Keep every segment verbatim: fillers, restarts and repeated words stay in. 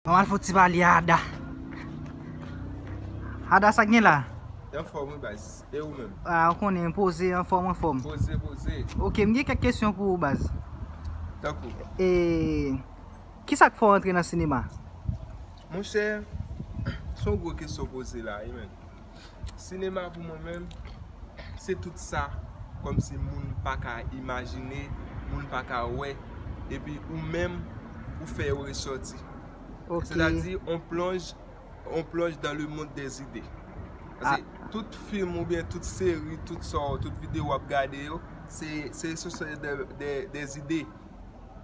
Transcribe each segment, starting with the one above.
Mwen al fè yon ti pale a Ada. Ada, sa k gen la? Anfòm, wi, baz. E ou menm? Ah, ou konnen, poze, anfòm, anfòm. Poze, poze. Ok, m gen kèk kesyon pou ou, baz. Tankou. E kisa k fè w antre nan sinema? Monchè, se yon gwo kesyon poze la, wi, men. Sinema pou mwen menm, se tout sa, kòmsi moun pa ka imajine, moun pa ka wè, epi ou menm, ou fè yo resòti. Ok. Sètadi, on plonge, on plonge dans le monde des idées. Paske tout fim oubyen tout seri, tout sa, tout videyo w ap gade yo, se, se, se, se de, de, des idées.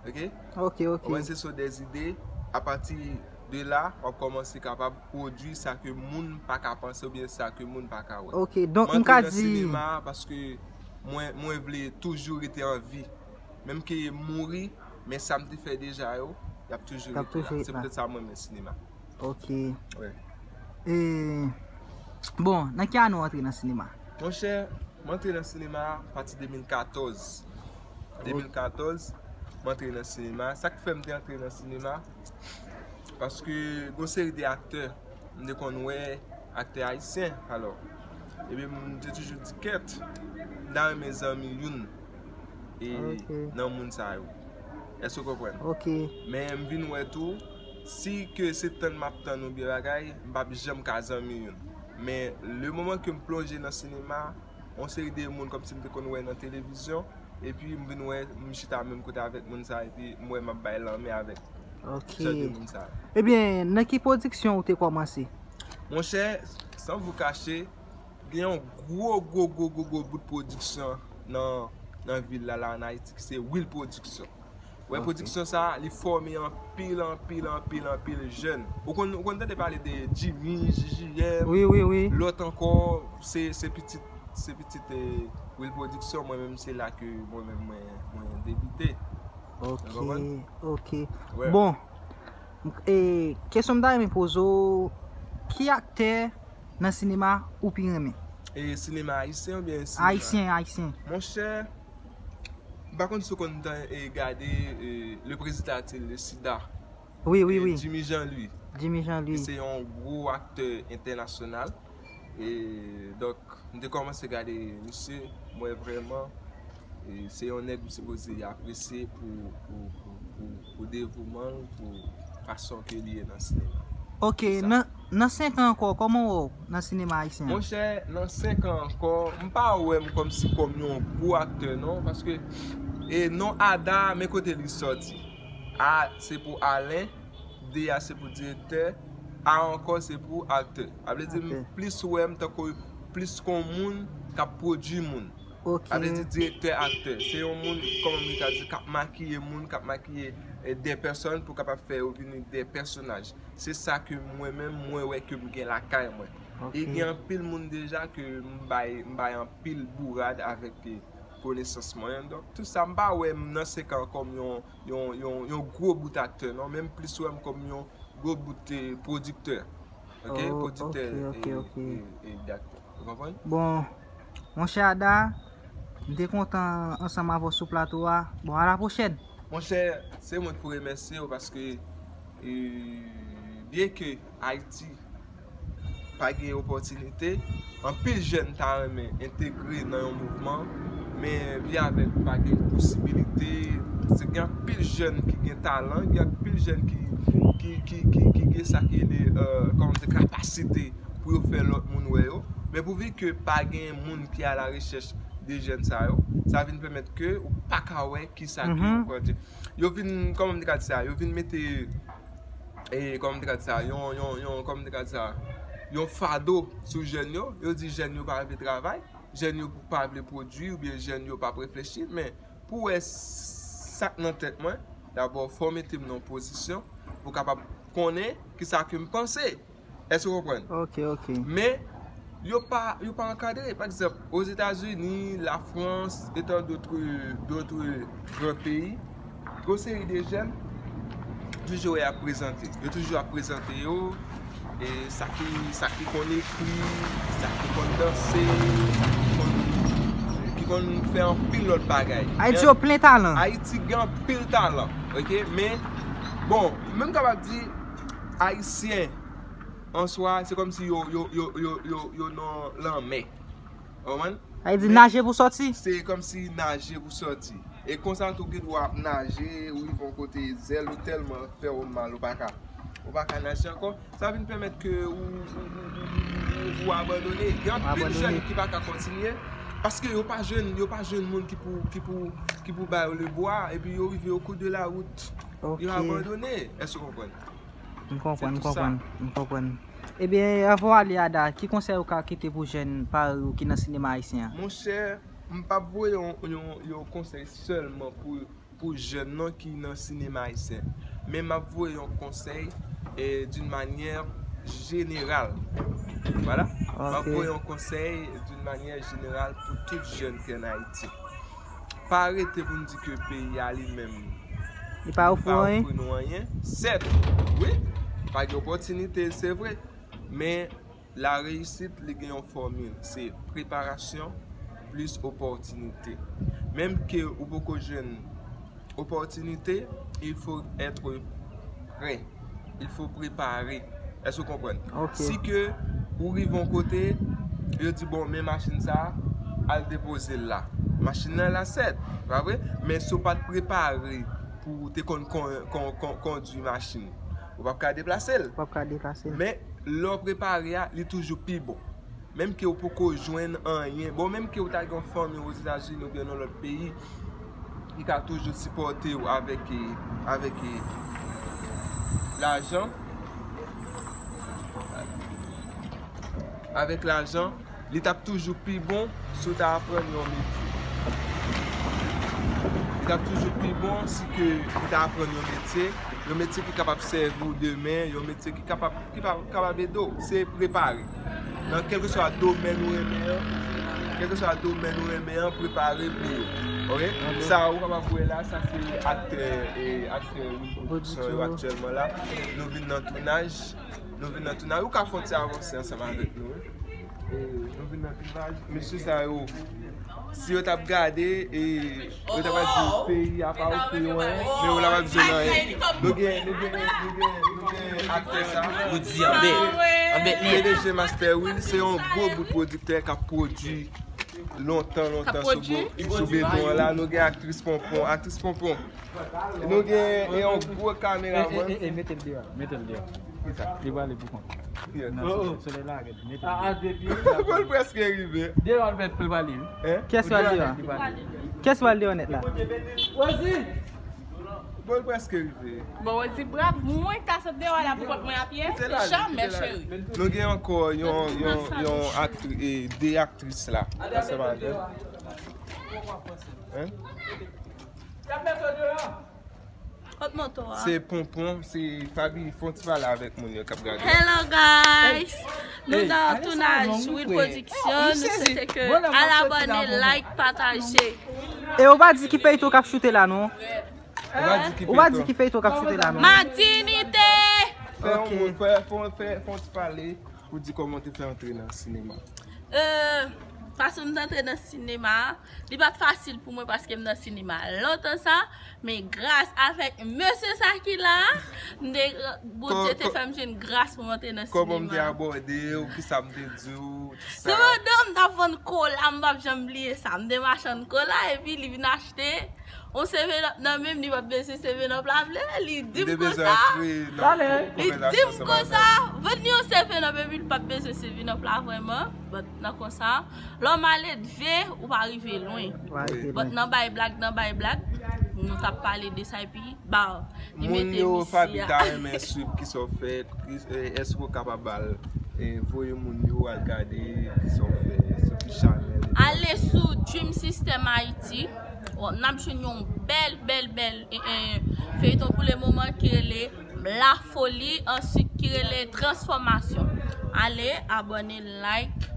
Ok? Ok, ok. Ou konprann, se sou des idées. Apati de la, w ap kòmanse kapab pwodui sa ke moun pa ka panse oubyen sa ke moun pa ka wè. Ok, donk Mwen m ka antre nan di sinema paske mwen, mwen vle toujou rete an vi. Menm ke mouri, men sa m te fè deja yo, y ap toujou Y ap rete toujou la. rete Se la. Poutèt sa mwen renmen sinema. Ok. Wi. E, bon, nan ki ane w antre nan sinema? Monchè, mwen antre nan sinema a pati de mil katòz. De mil katòz, mwen antre nan sinema. Sa k fè m te antre nan sinema, paske gon seri de aktè, m te konn wè aktè ayisyen, alò. Ebyen, m te toujou di kèt, m ta renmen zanmi youn e Ok. nan moun sa yo. Èske w konprann? Ok. Men m vin wè tou, si ke se tann m ap tann oubyen bagay, m p ap janm ka zanmi youn. Men le moman ke m plonje nan sinema, yon seri de moun kòmsi m te konn wè nan televizyon, epi m vin wè m chita menm kote avèk moun sa, epi m wè m ap bay lanmen avèk Ok. jan de moun sa. Ebyen, nan ki pwodiksyon ou te kòmanse? Monchè, san vou kache, gen yon gwo, gwo, gwo, gwo, gwo bout pwodiksyon nan, nan vil la, la ann Ayiti, ki se Will Production. Wè, Ok. pwodiksyon sa, li fòme anpil, anpil, anpil, anpil jèn. Ou konn, ou konn tande pale de Jimmy, J J M, Wi, wi, wi. Lòt ankò, se, se pitit, se pitit eh, Will Production, mwen menm se la ke mwen menm mwen, mwen debite. Ok, Ou konprann? Ok. Wè. Bon, e, kesyon m ta renmen poze w, ki aktè nan sinema ou pi renmen? E sinema ayisyen oubyen sinema? Ayisyen, ayisyen. Monchè, m pa konn si w konn tan e gade eh, Le Président a-t-il le sida? Wi, wi, Eh, wi. Jimmy Jean-Louis. Jimmy Jean-Louis. Li se yon gwo aktè entènasyonal. E donk, m te kòmanse gade misye, m wè vrèman, e se yon nèg m sipoze apresye pou, pou, pou, pou, pou devouman l, pou fason ke li ye nan sinema. Ok, Se sa. Nan, nan senk an ankò, kòman w wè w nan sinema ayisyen? Monchè, nan senk an ankò, m pa wè m kòmsi kòm yon gwo aktè non, paske e non Ada, men kote li sòti. A se pou Alen, D a se pou direktè, A ankò se pou aktè. A vle di m Ok. plis wè m tankou plis kon moun k ap pwodui moun. Ok. A vle di direktè aktè. Se yon moun, kòman m ka di, k ap makiye moun, k ap makiye eh, de pèsòn pou kapab fè yo vini de pèsonaj. Se sa ke mwen menm, mwen wè ke m gen lakay mwen. Ok. E gen anpil moun deja ke m bay, m bay anpil bourad avèk eh, konesans mwen. Donk, tout sa, m pa wè m nan senk an kòm yon, yon, yon, yon gwo bout aktè, non, men m plis wè m kòm yon gwo bout eh, pwodiktè. Ok? Oh, Pwodiktè ok, ok, e, ok. e, e, e aktè. Ou konprann? Bon, monchè Ada, m te kontan ansanm avè w sou plato a. Bon, a la pwochèn. Monchè, se mwen k pou remèsye w paske, e, byen ke Ayiti pa gen opòtinite, anpil jèn ta renmen entegre nan yon mouvman, men vi avèk pa gen posibilite. Se gen anpil jèn ki gen talan, gen anpil jèn ki, ki, ki, ki, ki gen sa ki rele, eh, kòman di, kapasite pou yo fè lòt moun wè yo. Men pouvi ke pa gen moun ki a la rechèch de jèn sa yo, sa vin pèmèt ke ou pa ka wè kisa ke Mhm. yo pran. Yo vin, kòman m te ka di sa, yo vin mete, e, kòman m te ka di sa, yon, yon, yon, kòman m te ka di sa, yon fado sou jèn yo. Yo di jèn yo pa vle travay, jèn yo pa vle pwodui oubyen jèn yo p ap reflechi, men pou wè sa k nan tèt mwen, dabò, fò w mete m nan yon pozisyon pou w kapab konnen kisa ke m panse. Èske w konprann? Ok, ok. Men, yo pa, yo pa ankadre. Pa egzanp, Ozetazini, Lafrans, etan dotre, dotre gran peyi, gon seri de jèn, toujou y ap prezante. Yo toujou ap prezante yo, e sa ki, sa ki konn ekri, sa ki konn danse, ki konn, ki konn fè anpil lòt bagay. Ayiti yo plen talan. Ayiti gen anpil talan, ok? Men, bon, menm kapab di, Ayisyen, an swa, se kòmsi yo, yo, yo, yo, yo, yo nan lanmè. Ou konprann? Sa vle di naje pou sòti? Se kòmsi naje pou sòti. E konsa tou, gen dwa ap naje, ou rive yon kote, zèl ou tèlman fè w mal, ou pa ka, ou pa ka naje ankò. Sa vin pèmèt ke ou, ou, ou abandone. Gen anpil jèn ki pa ka kontinye, paske yo pa jwenn, yo pa jwenn moun ki pou, ki pou, ki pou ba yo le bwa, epi yo rive au cours de la route, yo abandone. Èske w konprann? M konprann, m konprann, m konprann. Ebyen, anvan w ale, Ada, ki konsèy ou ka kite pou jèn parèy ou ki nan sinema ayisyen an? Monchè, m p ap voye yon, yon, yon konsèy sèlman pou, pou jèn nan ki nan sinema ayisyen. Men m ap voye yon konsèy, eh, d'une manière générale. Voilà. M ap voye yon konsèy d'une manière générale pou tout jèn ki ann Ayiti. Pa rete pou n di ke peyi a li menm li pa ofri nou anyen. Sèt, wi, pa gen opòtinite, se vre. Men la reyisit, li gen yon fòmil. Se preparasyon plis opòtinite. Menm ke ou poko jwenn opòtinite, il faut être prêt. Il faut préparer. Èske w konprann? Si ke ou rive yon kote, yo di, bon, men machin sa, al depoze l la. Machin nan la, sèt, pa vre? Men si w pa t prepare pou w te konn kon, kon, kon, kondui machin, ou p ap ka deplase l. Ou p ap ka deplase l. Men lè w prepare a, li toujou pi bon. Menm ke w poko jwenn anyen. Bon, menm ke w ta gen yon fanmi Ozetazini oubyen nan lòt peyi, li ka toujou sipòte w avèk, eh, avèk, eh, lajan. Avèk lajan, li t ap toujou pi bon si w ta aprann yon metye. Li t ap toujou pi bon si ke w ta aprann yon metye, yon metye ki kapab sèvi w demen, yon metye ki kapab, ki pa, kapab ede w. Se prepare. Nan kèlkeswa domèn ou renmen an, kèlkeswa domèn ou renmen an, prepare pou yo. Oke? Sa ou kapab wè la, sa se aktè, e, aktè Win Production yo aktyèlman la. Nou vin nan tounaj. Nou vin nan tounaj. Ou ka fè yon ti avanse ansanm avèk nou, wi. E, nou vin nan tounaj. Mesye sa yo, si yo t ap gade, e, yo t ap di peyi a pa ofri yo anyen, men yo la pa bezwen anyen. Nou gen, nou gen, nou gen, nou gen aktè sa. Woody Ambet. Ambet nèt. P D G Master Will, se yon gwo bout pwodiktè k ap pwodui lontan, lontan sou beton an la. Nou gen aktris Ponpon, aktris Ponpon. Nou gen, e, yon gwo kameramann. E, e, e, mete l deyò, mete l deyò. Kisa? Li prale pou kont. Nan, oh, oh, solèy la, mete l deyò. Bon, l prèske rive. Deyò l mèt pou l prale, wi. Hein? Kiyès pral deyò a? Kiyès pral deyò nèt la? Rosie! Bon, l prèske rive. Bon, Rosie, brav, mwen k ta sot deyò la pou kont mwen a pye. Jamè, cheri. Nou gen ankò yon, yon, yon aktri-, e, de aktris la. Ansanm avè l. Hein? Kot moto a? Se Ponpon, se Faby, fè yon ti pale avèk moun yo k ap gade. Hello guys! Nou nan tounaj Will Production, nou swete ke al abòne, like, pataje. E ou pa di ki feyton k ap choute la non. Ou pa di ki feyton k ap choute la non. Madinite! Fè yon moun, fè, fè, fè, fè yon ti pale pou di kòman w te fè antre nan sinema. Euh, fason m t antre nan sinema a, li pa t fasil pou mwen paske m nan sinema lontan sa, men gras avèk mesye sa ki la a, m te, Bondye te fè m jwenn gras pou m antre nan sinema. Kòman m te abòde w, kisa m te di w, tout sa. Se pandan m t ap vann kola, m p ap janm bliye sa. M te machann kola, epi li vin achte yon seven up nan men m, li p ap bezwen seven up la vre, li di m konsa. Li di m konsa, vann li yon seven up epi li p ap bezwen seven up la vrèman. But nan konsa, lè w mal edve, ou pa rive lwen. But nan bay blag, nan bay blag, nou t ap pale de sa epi, ba, li mete m isi a. Moun yo, Faby ta renmen swiv kisa w fè, ki, eh, èske w kapab al, eh, voye moun yo al gade kisa w fè, sou ki chanèl? Ale sou Dream System Haiti. Bon, n ap jwenn yon bèl, bèl, bèl, eh, eh, feyton pou le moman ki rele La Folie, answit ki rele Transformation. Ale, abòne, like,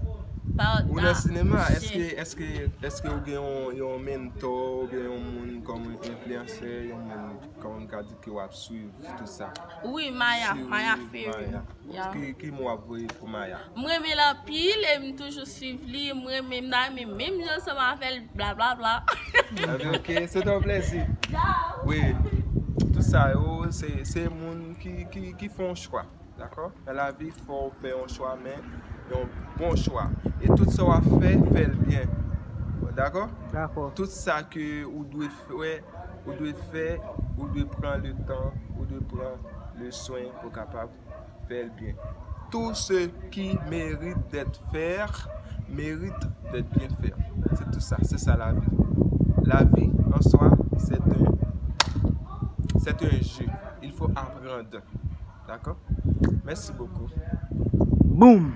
pataje. Ou nan sinema, èske, èske, èske ou gen yon, yon mentò, oubyen yon moun kòm enfliyansè, yon moun kòm ka di ke w ap swiv tout sa? Wi, Maya, Maya Ferry. Ki, ki mo w ap voye pou Maya? M renmen l anpil e m toujou swiv li, m renmen, m ta renmen menm jan ansanm avè l, bla, bla, bla. Ebyen, ok, se te yon plèzi. Wi, tout Sa yo, se, se moun ki, ki, ki fè yon chwa. Dakò? Nan lavi, fò w fè yon chwa, men yon bon chwa. E tout sa w ap fè, fè l byen. Dakò? Dakò. Tout sa ke ou dwe fè, ou dwe fè, ou dwe pran le tan, ou dwe pran le swen pou kapab fè l byen. Tout ce qui mérite d'être fait mérite d'être bien fait. C'est tout ça, c'est ça la vie. La vie en soi, c'est un, c'est un jeu. Il faut apprendre. D'accord? Merci beaucoup. Boum!